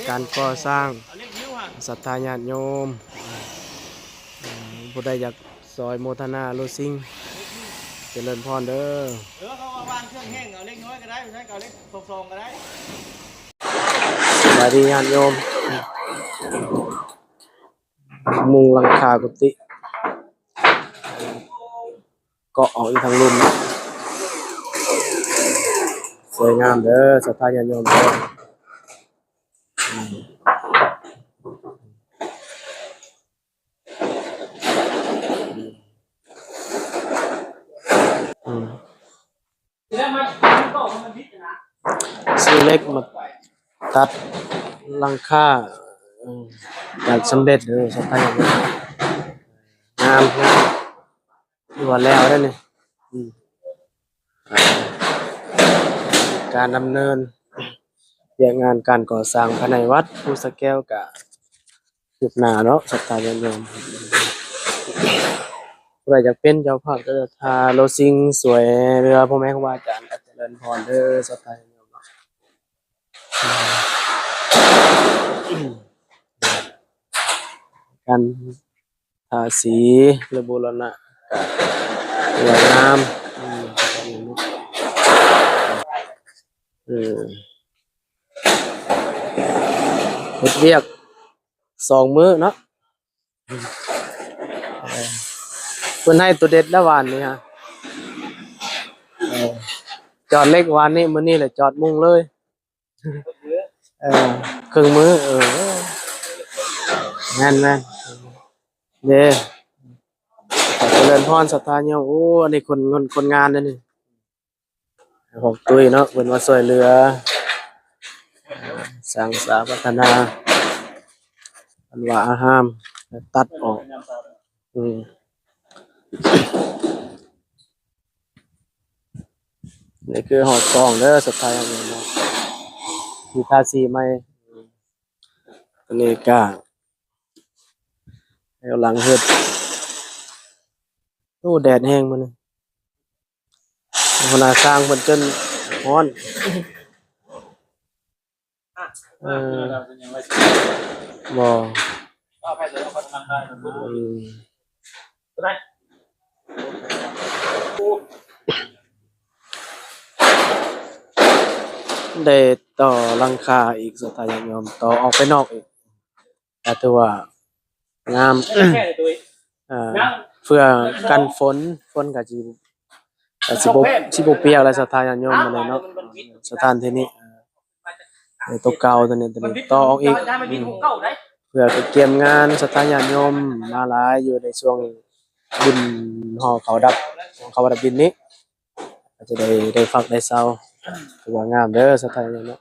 ການກໍ່ສ້າງ ສັດທາຍາດໂຍມ ຜູ້ໃດຢາກຊ່ອຍໂມທະນາໂລຊິງ ຈະເລີນພອນເດີ. ເອີ ເຂົາວ່າວາງເຄື່ອງແຫ້ງ ເອົາເຫຼັກນ້ອຍກໍໄດ້ ບໍ່ໃຊ້ກໍເອົາເຫຼັກສອງສອງກໍໄດ້. ສະບາຍດີຍາດໂຍມ ມຸງຫຼັງຄາກຸຕິ ເກາະອອກອີກທາງລຸ່ມ ສວຍງາມເດີ ສັດທາຍາດໂຍມເດີ. ອືມ ຊື້ເຫຼັກມາຕັດຫຼັງຄາ ເອີ ກະສຳເລັດເດີ ສັດທາຍາດໂຍມ ງາມ ງາມ. ຖືວ່າແລ້ວເດ້ນີ້ ອືມ ການດຳເນີນວຽກງານການກໍ່ສ້າງພາຍໃນວັດພູສະແກ້ວກະຄືບໜ້າເນາະ ສັດທາຍາດໂຍມ. ຜູ້ໃດຢາກເປັນເຈົ້າພາບເຈົ້າສັດທາໂລຊິງ ຊ່ວຍເຫຼືອພໍ່ແມ່ຄູບາອາຈານ ກະຈະເລີນພອນເດີ ສັດທາຍາດໂຍມເນາະ. ການ ທາສີ ຫຼື ບູລະນະກະສວຍງາມ ອືມ ເອີ ເຮັດວຽກສອງມື້ເນາະ ເອີ ເພິ່ນໃຫ້ໂຕເດັດແລ້ວວານນີ້ຮະ ເອີ ຈອດເຫຼັກວານນີ້ ມື້ນີ້ແຫຼະຈອດມຸງເລີຍ. ເອີ ເຄິ່ງມື້ ເອີ ແມ່ນໆ ເດ້ ຂໍຈະເລີນພອນສັດທາໂຍມ. ໂອ້ ອັນນີ້ຄົນ ຄົນ ຄົນງານເດ້ນີ້ ຂອງຕຸ້ຍເນາະ ເພິ່ນມາຊ່ວຍເຫຼືອສ້າງສາພັດທະນາ ອັນວ່າອາຮາມ ຕັດອອກ ອືມ. ນີ້ຄືຮອດສອງເດີ ສຸດທ້າຍແລ້ວເນາະ ທີ່ທາສີໃໝ່ ອັນນີ້ກະກຳລັງເຮັດ. ໂອ້ ແດດແຮງມື້ນີ້ ຫົວໜ້າຊ່າງເພິ່ນຈົນຮ້ອນ. ເອີ ບໍ່ ອືມ ໄດ້ຕໍ່ຫຼັງຄາອີກ ສຸດທ້າຍຍາດໂຍມ ຕໍ່ອອກໄປນອກອີກ ກໍຖືວ່າງາມ ເອີ ເພື່ອກັນຝົນ ຝົນກໍຊິ ກໍຊິບໍ່ ຊິບໍ່ປຽກແລ້ວ ສັດທາຍາດໂຍມ ອັນນີ້ເນາະ ສະຖານທີ່ນີ້ ເອີ ຕົວເກົ່າຕົວນີ້ ຕົວນີ້ຕໍ່ອອກອີກ ອືມ ເພື່ອໄປກຽມງານ ສັດທາຍາດໂຍມມາຫຼາຍຢູ່ໃນຊ່ວງບຸນຫໍ່ເຂົ້າດັບ ເຂົ້າດັບດິນນີ້ ກໍຈະໄດ້ ໄດ້ພັກໄດ້ເຊົາ ຖືວ່າງາມເດີ ສັດທາຍາດໂຍມເນາະ.